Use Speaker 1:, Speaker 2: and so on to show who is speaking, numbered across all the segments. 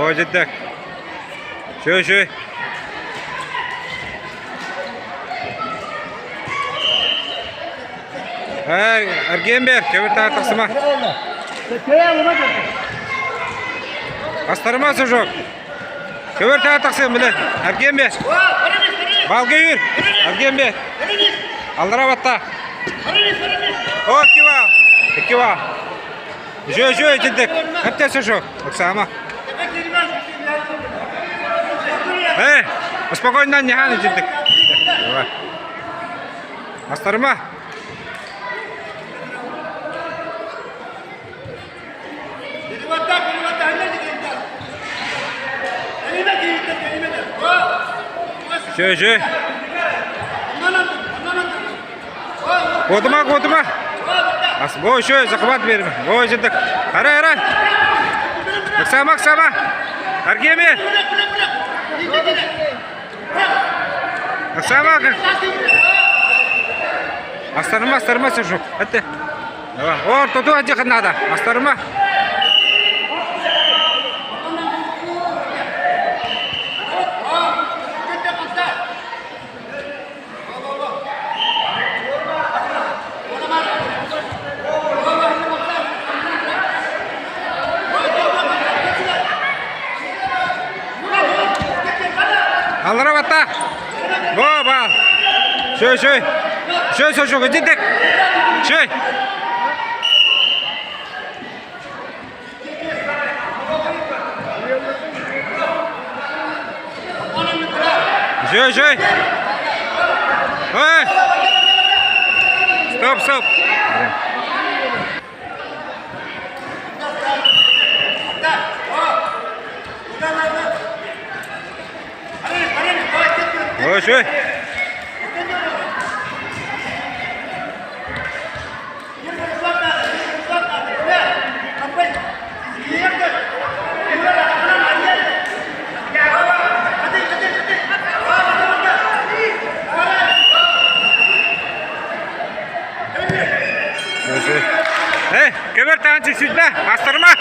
Speaker 1: О, дьиттек. Шөй, шөй. Эргиэн бер, көбүр таар тахсыма. Астарыма сужок. Көбүр таар тахсыам биле. Эргиэн бер. Балга үйүр. Эргиэн бер. Аллара батта. О, кива. Кива. Жөө, жөө, итинтик. Әптен сужок. Оксама. Эй, спокойно, не ханы итинтик. Давай. Астарыма. Жөө, жөө. Куотума, куотума. Ас, бой, жөө, захват берме. Бой, жындык. Арай, арай. Оксама, Оксама. Аргеме. Оксама. Астарыма, астарыма, сижу. Это. О, тоту одеха надо. Астарыма. Аллара батта. Бо, ба. Шөй, шөй. Шөй, шөй, шөй. Иди Шөй. Жой, жой. Ой! Стоп, стоп. Ой, жой. Эй, көбөр таан сүрсүдэ, астарма.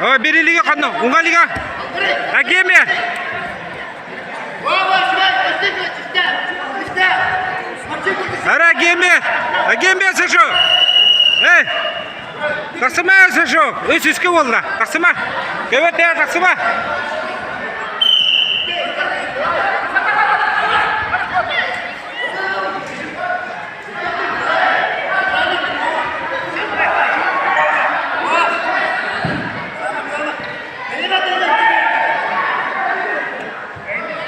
Speaker 1: О, бери лига ханна, унга лига. Агеме. Ара агеме, агеме сашу. Эй, тахсыма сашу. Үс үскө болла. Тахсыма. Көбөр таа тахсыма.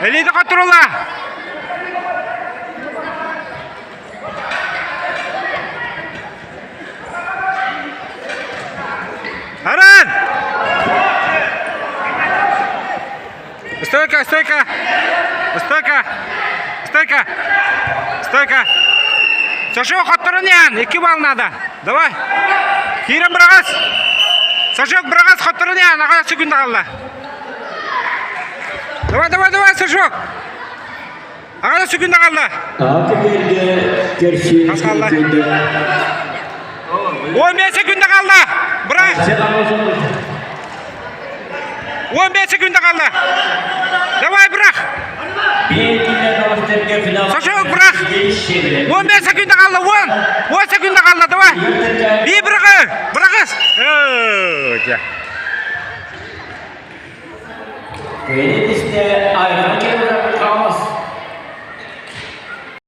Speaker 1: Элиди котурула! Аран! Стойка, стойка! Стойка! Стойка! Стойка! Сашок хотторун Икки балл надо. Давай. Киирэн быраҕас. Сашок быраҕас хотторун Аҕа секунда қалла. Давай, давай, давай, Сашок. Аҕа секунда қалла. Хас қалла? 15 секунда қалла. Бырақ. 15 секунда қалды. Давай, бырақ. Сашок, бырақ. 15 секунда қалды, 10. 10 секунда қалды, давай. И бырағы, бырағыз.